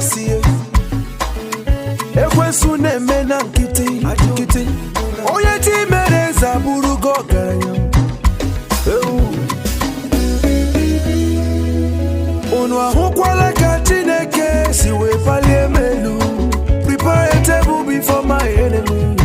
Jizọs ihe. Ekwensu na-eme na nkịtị nkịtị. Onye chi mere eze abụrụgo ọgaranya. Ewu. Unu ahụkwala ka Chineke si wee palie m elu. Prepare a table before my enemies.